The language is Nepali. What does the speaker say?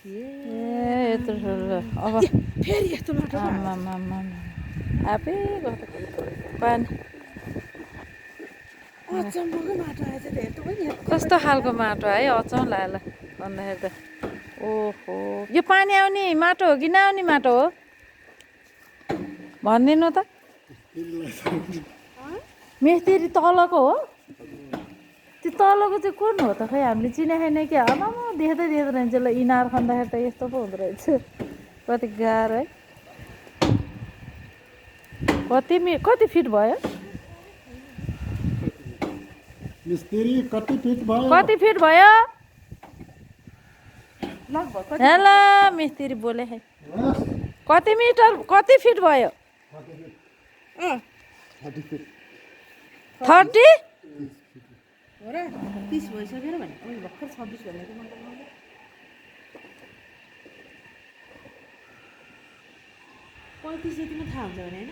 ए यत्रो ठुलो अब फेरि यस्तो माटो आमामामा आफै पानी अचम्मको माटो आएछ हेर्नु पनि कस्तो खालको माटो है अचम्म लाग्यो भन्दाखेरि त ओहो यो पानी आउने माटो हो कि नआउने माटो हो भनिदिनु त मिस्त्री तलको हो त्यो तलको चाहिँ कुन हो त खै हामीले चिने छैन कि आमामा देख्दै रहेछ ल इनार खन्दाखेरि त यस्तो पो हुँदो रहेछ कति गाह्रो है कति फिट भयो मिस्त्री कति फिट भयो कति फिट भयो हेलो मिस्त्री बोले है कति मिटर कति फिट भयो 30 हो र 30 भइसकेर भने मैले भर्खर 26 भनेको मतलब 35 यतिमा थाहा हुन्छ भने होइन